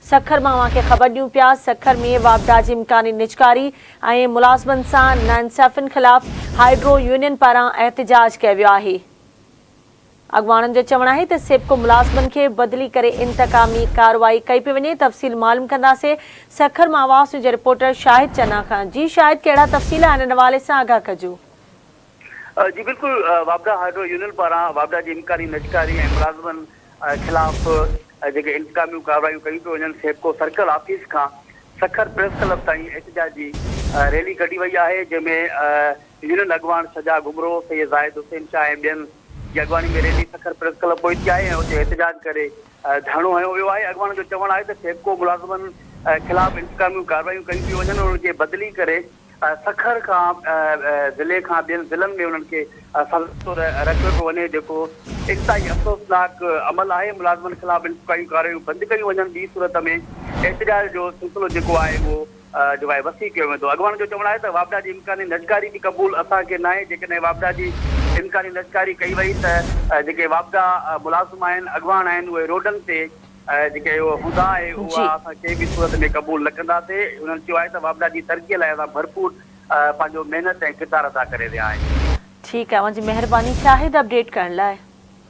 سکر مان اوهان کي خبر ڏيون پيا سکر ۾ واپڊا جي امڪاني نجڪاري ۽ ملازمن سان ناانصافين خلاف هائيڊرو يونين پاران احتجاج ڪيو ويو آهي. اڳواڻن جو چوڻ آهي ته سيپڪو ملازمن کي بدلي ڪري انتقامي ڪارروائي ڪئي پئي وڃي، تفصيل معلوم ڪنداسين سکر مان آواز نيوز جي رپورٽر شاهد چنا کان، جي شاهد ڪهڙا تفصيل آهن ان حوالي سان آگاهه ڪجو. جي بلڪل واپڊا هائيڊرو يونين پاران واپڊا جي امڪاني نجڪاري ۽ ملازمن خلاف جيڪي انتقاميون ڪارروايون ڪيون پيون وڃن سيپڪو سرڪل آفيس کان سکر پريس ڪلب تائين احتجاجي ريلي ڪڍي وئي آهي جنهن ۾ يونين اڳواڻ شجاع گهمرو، سيد زاهد حسين شاهه ۽ ٻين جي اڳواڻي ۾ ريلي سکر پريس ڪلب پهتي آهي ۽ اتي احتجاج ڪري ڌرڻو هنيو ويو آهي اڳواڻن جو چوڻ آهي ته سيپڪو ملازمن خلاف انتقاميون ڪارروايون ڪيون پيون وڃن انهن کي بدلي ڪري سکر کان ضلعي کان ٻين ضلعن ۾ انهن کي سزا طور رکيو پيو وڃي جيڪو انتهائي افسوسناڪ عمل آهي ملازمن خلاف انتقامي ڪارروايون بند ڪيون وڃن ٻي صورت ۾ احتجاج جو سلسلو جيڪو آهي اهو جيڪو آهي وسيع ڪيو ويندو اڳواڻن جو چوڻ آهي ته واپڊا جي امڪاني نجڪاري به قبول اسان کي ناهي جيڪڏهن واپڊا جي امڪاني نجڪاري ڪئي وئي ته جيڪي واپڊا ملازم آهن اڳواڻ آهن اهي روڊن تي جيڪي اهو هوندا آهي اها اسان ڪنهن به صورت ۾ قبول نه ڪنداسين. هنن چيو آهي ته واپڊا جي ترقي لاء اسان ڀرپور پنهنجو محنت ۽ ڪردار ادا ڪري رهيا آهيون. ٺيڪ آهي اوهان جي مهرباني شاهد اپڊيٽ ڪرڻ لاء.